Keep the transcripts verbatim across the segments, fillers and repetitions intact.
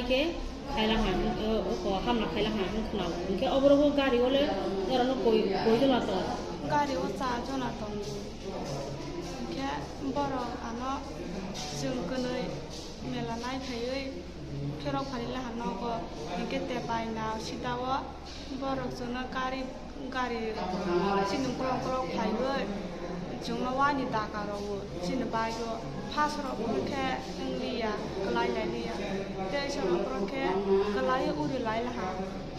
Khe khaila ha, o, o ko hamla khaila ha, wng khna o. Hinkhe oborok o gari o le norok no koi, koi jona tong? Gari o char jona tongo. Hinkhe borok ano chwng kwnwi mela nai phaiwi pherok phalila ha nogo. Hinkhe tepai na sida o borok chwngno gari Gari chini ukulok ukulok phaiwi chwngno wani daka rwo chini bike o, first rok hwnkhe wngliya, kwlai lai liya. Tei salo borok khe kwlai uri lai laha.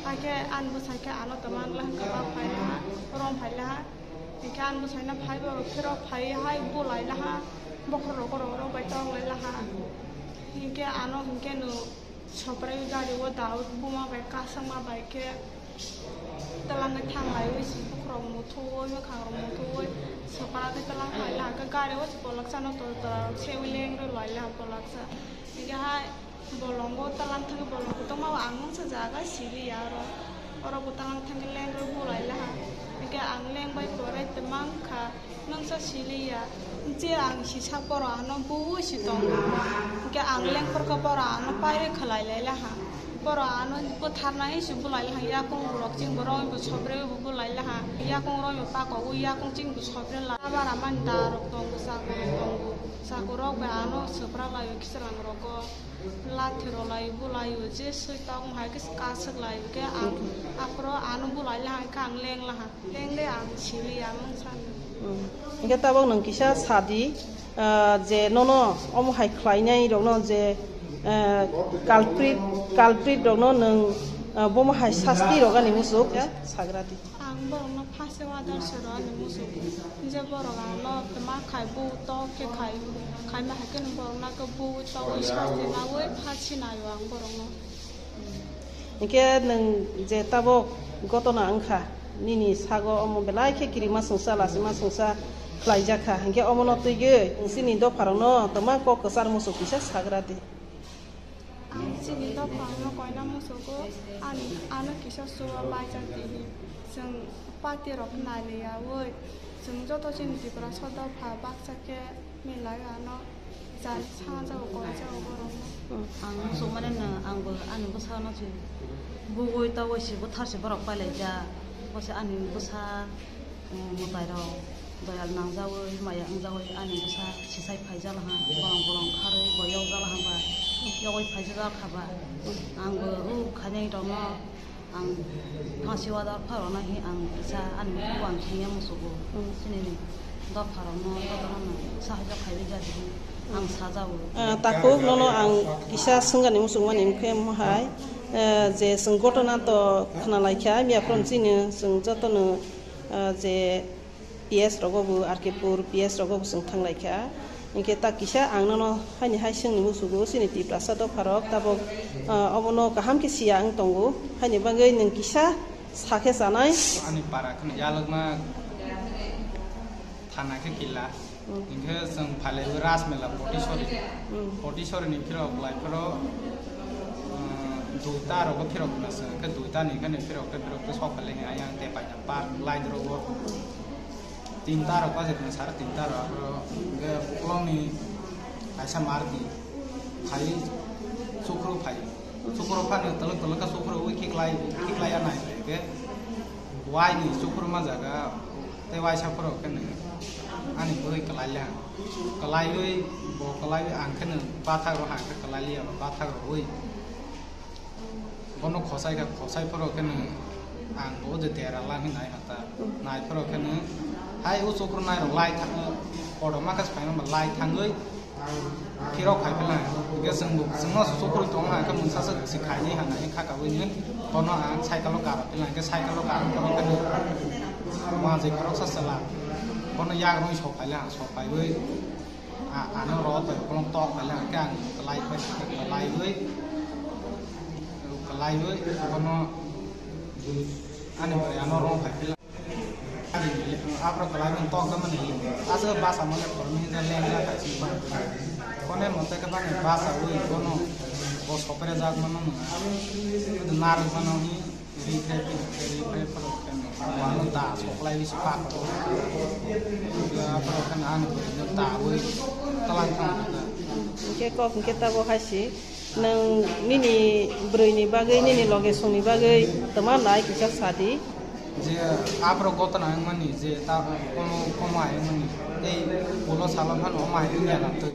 Hakhe ani bwsai khe ano tongma wngla hwnkhe ba phai laha, rom phai laha. Hinkhe ani bwsaino phai borok pherok phai hai bulai laha, bokhorok rok rok bai tok lai laha. Hinkhe ano hinkhe no soprai gari o da buma bai kasangma bai khe. Twlangwi thanglaiwi se bukhukrok muthuwi, mwkhangrok muthuwi, sopra khe twlang phaila hwnkhe gari o se poloksa no tor tor sewi lengrwi laila poloksa. Hinkhe hai bolongo twlang thangwi bolong kotorma o ang mungsa jaga siliya oro. Oro bo twlang thangwi lengrwi bulaila ha. Hinkhe ang lengbai pore twmang kha. Nungsa siliya, je ang sisa borok ano bui si tongo. Hinkhe ang lengkhorkha borok ano pairwi khwlai lai laha. Borok ano bwtharnai se bulai laha, yakung borok ching borok bo sobre bo bulai laha. Yakung rok bo pakogwi yakung ching bo sobre la. Aba ramani da rok tongo, chakurok tongo. Chakurok bai ano swpra laio khichlang rogo. Lathi rolai bulaio, je swi tong hai khe kaswk lai, hinkhe ang aphuru ano bulai laha, hinkhe ang leng laha. Lengde ang sili amung sani. Hmm. Hinkhe tabok nwng kisa sadi, ah, je nono omo hai khlainai rokno je, ah, culprit, culprit rokno nwng, ah, bomo hai sasti rogani muchuk sagradi. Ang borokno phaste order se rwani muchuk. Je borok ano ma khai bu tok khe khai, khai ma hai khe borokno khe bu tok sasti nawi phachi naio ang borokno. Hinkhe nwng je tabok gotona wngkha, nini sago omo belai khe kirima songsa, lasima songsa khlaijak kha. Hinkhe omono twigwi nwng chini dopharokno twma kok kwchar muchuk kisa sagra di. Ang chini dopharokno koina muchugo, ani, ano kisa chuwa baijak di hin. Chwng party rok nai liyaui, chwng joto chini Tiprasa dopha baksa khe milai ano. Jani sanga jago, koi jago borokno. Hmm. Ang muchuk mani no, angbo ani bwsano se bugui togwi se bwthar se borok pailai jak. Bo se ani bwsa, um, mwtai rok doyal nangjaui, maya wngjaui ani bwsa sisai phaijak laha, bolong bolong kharwi bo yokjak laha ba, yogwi phaijak kha ba. Angbo o khainai rokno Ang phansi order pharo na hi ang kisa ani mukhugo ang siniya musugo. Hmm. Sinini dopharokno, dopharokno sahajak khaiwi jadi hi ang sajago. Ah, takhuk nono ang kisa swngani muchungmani wngkhe mohai, eh, je chwng gotona to khna laikha, miya phano chini chwng jotono, ah, je P S rogo bo, R K pur P S rogo bo chwng thang lai kha. Hinkhe ta kisa ang nono haini hai swngni musugo, chini Tiprasa dopharok tabok, ah, obono kaham khe siya wng tongo, haini bagwi nwng kisa sa khe chanai. Ani para kheno yalwkma thana khe kila. Hmm. Hinkhe chwng phalaiwi Rajmela Potisori. Hmm. Potisori ni phirok lai phiro, ah, duita rogo phirok na chwng khe duita ni khe phirok khe phirok khe sok phalai ni ayang te paina park light rogo. Tinta rok bajak ni sara tinta rok, aro hwnkhe uklok ni kaisa marti phai, chukru phai, chukru phano tolok tolok khe chukru ui khiklai khiklai ya nai hwnkhe wai ni chukru ma jaga tei waisa phuru khe nw ani bwrwi kwlai le ang kwlaiwi bo kwlaiwi ang khe nw bathak rok hang khe kwlai liya bathak rok ui. Bono khosai kha, khosai phoro khe nw ang bo de dera lang hinai hata. Hmm. Nai phoro khe nw hai o chukru nai rok lai thang, kotorma khe phaima ba lai thangwi phirok khai phi lang. Hingkhe chwng bo, chwngno chukru tong ha khe mungsa se si khainai hwnwi kha kaui nw bono ang cycle o karo phi lang khe cycle o karo phoro khe nw manjui khoroksa chwla bono yak rwi sok phai le ang sok phaiwi. A-, ano ro bai kolom tok bai le hwnkhe ang kwlai bai, kwlaiwi, kwlaiwi bono ani bwrwi ano rong bai pila. Aphro kwlaiwi tok da mani aswk basa mole phormi hinjak lengra kaisa. Kone mote khe bani basa ui bono bo sopre jak mano nang. Narwk mano hi. Ri khe, ri khe, ri khe, ano da soklai bisi pa ko. Ya, pa kan ano da wi talang talang da. Hingke kok hingke tabo hai si, Nwng nini bwrwini bagwi, nini loge songni bagwi twma nai kisa sadi. Je aphro gotna wngmani, je ta komo, komo hai wngmani, tei ulo salo phano omo hai wngya na twi.